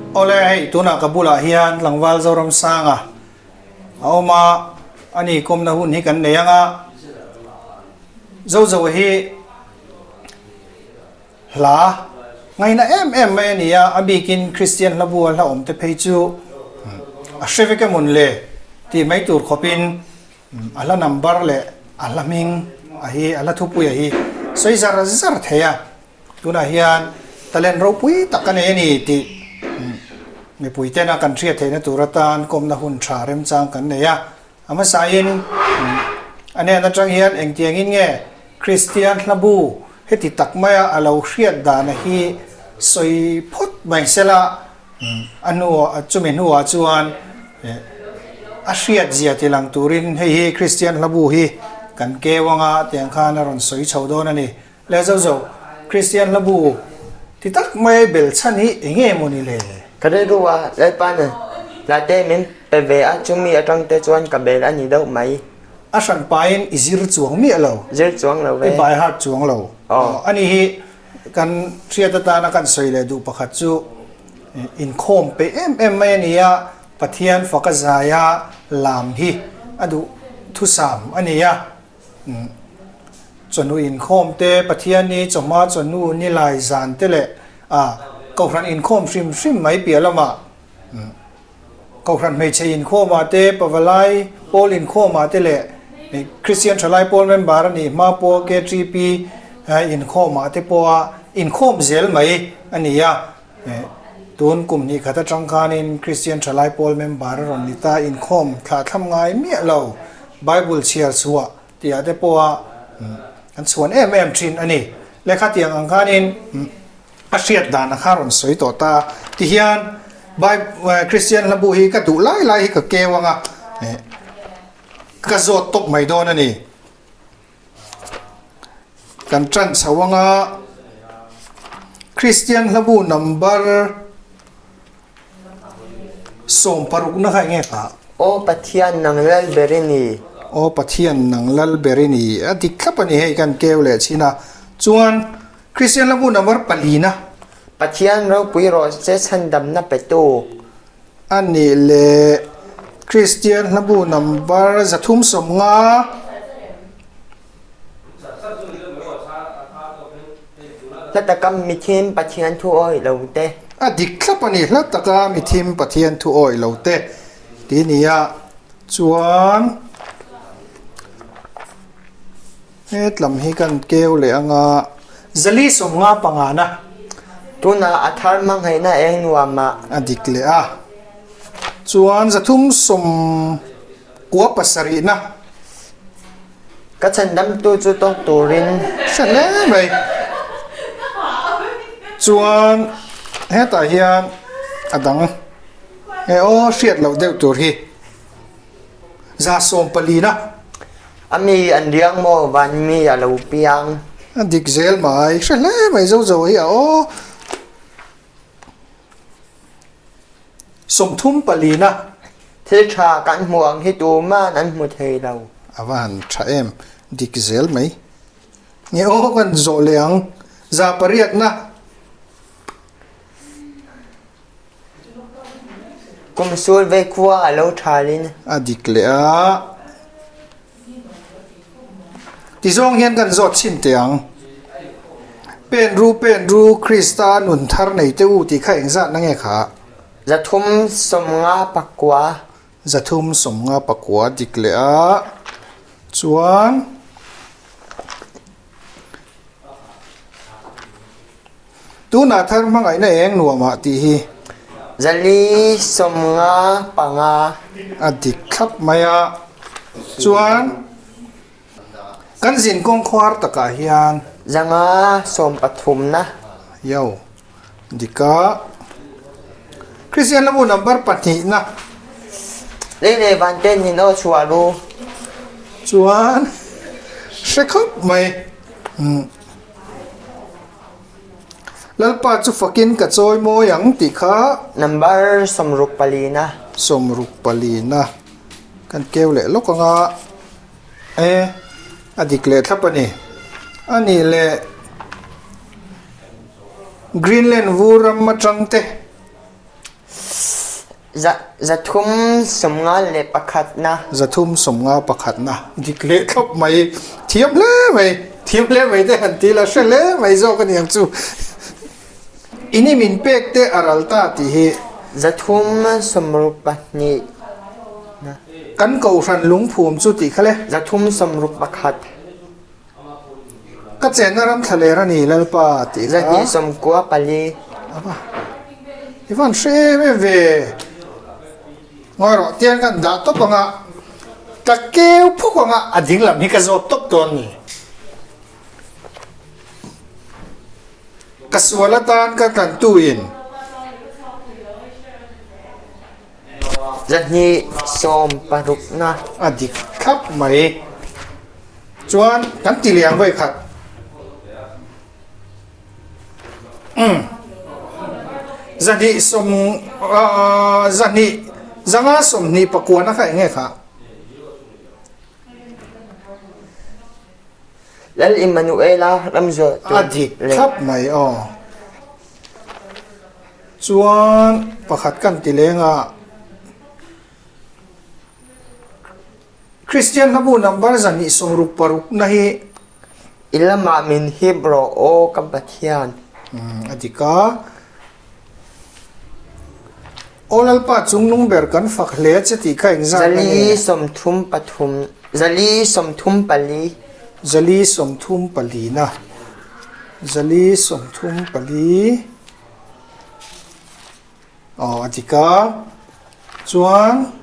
Awle hei tunah ka bulah hian tlangval Zoramsanga a awm a, ani kawmna hun hi kan nei ang a, Zozo hi hla ngaihna em em mai a ni a, a bikin Kristian hla bu a hla awm te phei chu a hre vek emawn le tih mai tur khawpin a hla number leh a hla hming a hi a hla thupuia hi sawi zar zar thei a, tunah hian talent ropui tak a nei a ni tih mipui tena kan hriat theihna tur atan kawmna hun tha remchang kan nei a. A hmasain a hnen atang hian engtiangin nge Kristian hlabu heti tak maia a lo hriat dana hi sawi phawt mai sela, a hnuah chumi hnuah chuan a hriat zia ti lang turin hei hi Kristian hlabu hi kan keu anga tiang khan a rawn sawi chho dawn a ni. Le zo zo, Kristian hlabu ti tak mai bel chhan hi eng nge maw ni le? Ka rilru a, Lalpa na hla te min pe ve a, chumi atang te chuan ka bel a ni deuh mai. A hran pain i zir chuang miah lo. Zir chuang lo ve. I by heart chuang lo. Aw. Ani hi kan hriat atana kan sawi leh duh pakhat chu inkhawm peih em em mai a ni a, Pathian faka zaia lam hi a duh thusam a ni a. Chawhnu inkhawm te, Pathianni chawhma chawhnu nilai zan te leh a Kohhran inkhawm hrim hrim mai piah lamah Kohhran hmeichhe inkhawmah te, Pavalai pawl inkhawmah te leh Kristian Thalai Pawl member a nih hma pawh KTP inkhawmah te pawha inkhawm zel mai a ni a. Tun kum hnih khat atang khanin Kristian Thalai Pawl member a rawn ni ta, inkhawm thlahthlam ngai miah lo, Bible chhiar chhuah tihah te pawha an chhuan em em thin a ni. Lehkha tiang ang khanin a hriat dan a kha rawn sawi tawh ta. Tihian Kristian hlabu hi ka duh lai lai hi ka keu ang a, ka zawt tawp mai dawn a ni. Kan tan chho anga Kristian hlabu number 60 na kha enge kha? Aw Pathian nang lal ber i ni. Aw Pathian nang lal ber i ni. A dik thlap a ni hei kan keu leh chin a. Chuan Kristian hlabu number palina. Pathian ropui rawh se chhandamna petu. A nih leh Kristian hlabu number 350. Hla taka mithim Pathian thu awih lo te. A dik thlap a ni, hla taka mithim Pathian thu awih lo te tih a ni a, chuan hetlam hi kan keu leh anga 455 na. Tunah a thar hmangaihna eng nuam ah. A dik leh a, chuan 397 na. Ka chhandamtu chu tawk turin. Hre hle mai. Chuan hetah hian a dang e aw hriat loh deuh tur hi 140 na. A mi an riang maw van mi a lo piang. A dik zel mai hre hle mai zo zo hi a aw. 34 na. Thil tha kan hmuh ang hi tuman an hmu thei lo. A va han tha em, dik zel mai. Nge aw kan zawh leh ang, 800 na. Kum sul ve khua a lo thalin. A dik leh a. Tizawng hian kan zawt chhin teh ang. Pen ru pen ru Krista nun thar nei teh u tih kha engzat na nge kha? 359. 359 dik leh a chuan tunah thar hmangaihna eng nuamah tih hi. 495. A dik thlap mai a chuan kan zin kawng khuar takah hian. 513 na. Yo. Dika Kristian lam u number pahnihna. Lei leh van ten in aw chhuah ru. Chuan hre khawp mai. Lalpa chu fakin ka chawi mawi ang tih kha. Number 64 na. 64 na. Kan keu leh lawk anga e a dik leh thlap a ni. A nih leh. Greenland vur ram atang te. 351na. 351na. Dik leh thlawp mai. Thiam hle mai. Thiam hle mai te han ti la hre hle mai zawk a niang chu. In i min pek te a ral ta tih hi. 362na. Kan kohhran lungphum chu tih kha le. 361. Ka chenna ram thla ler a ni Lalpa tih kha. 294. Ava i van hre em em ve. Ngawi rawh tiang kan dah tawp anga ka keu phuk anga a ding lam hi ka zawt tawp dawn ni. Ka sual atan ka tlantu in. 260na. A dik thlap mai. Chuan kan ti liang vawi khat. Umm. 200 200 zanga 20 pakuana kha eng nge kha? Lal Immanuela ramzuah tur A dik thlap mai aw. Chuan pakhat kan ti leng a. Kristian hlabu number 266 na hi. I lamah min hip rawh aw ka Pathian. A dik a. Aw Lalpa chungnung ber kan fak hle che tih kha engzat na nge? 433, 434. 434 na. 434. Aw a dik a. Chuan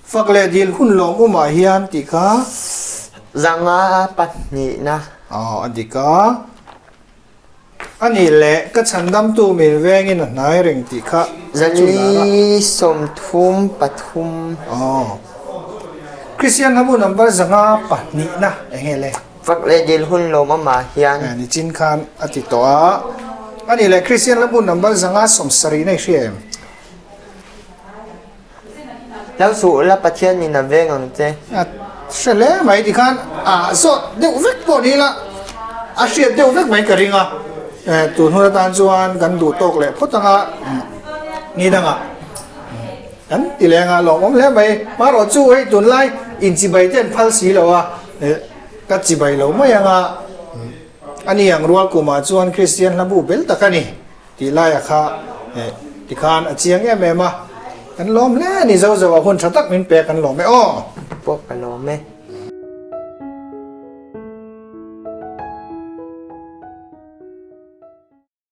fak leh dil hun lawm awmah hian tih kha Zanga pahnihna. Aw a dik a. A nih leh ka chhandamtu min vengin a hnai reng tih kha 433. Aw. Kristian hlabu number 502 na eng nge le? Fak leh dil hun lawm amah hian. Nichin khan a ti tawh a. A nih leh Kristian lamhmun number 170 na i hria em? Hlau suh la Pathian in a veng ang che. A hre hle mai ti khan a zawt deuh vek pawh ni ila a hriat deuh vek mai ka ring a. Tun hun atan chuan kan duh tawk leh phawt anga ni dangah. Kan ti leng a lawmawm hle mai. Hmarawh chu hei tunlai inchibai te an phal si lo a, ka chibai lo mai ang a, a ni ang rual kumah chuan Kristian hla bu bel tak a ni tih laia kha tikhan a chiang em em a, kan lawm hle a ni zo zo a hun tha tak min pek kan lawm e aw. Pawh ka lawm e.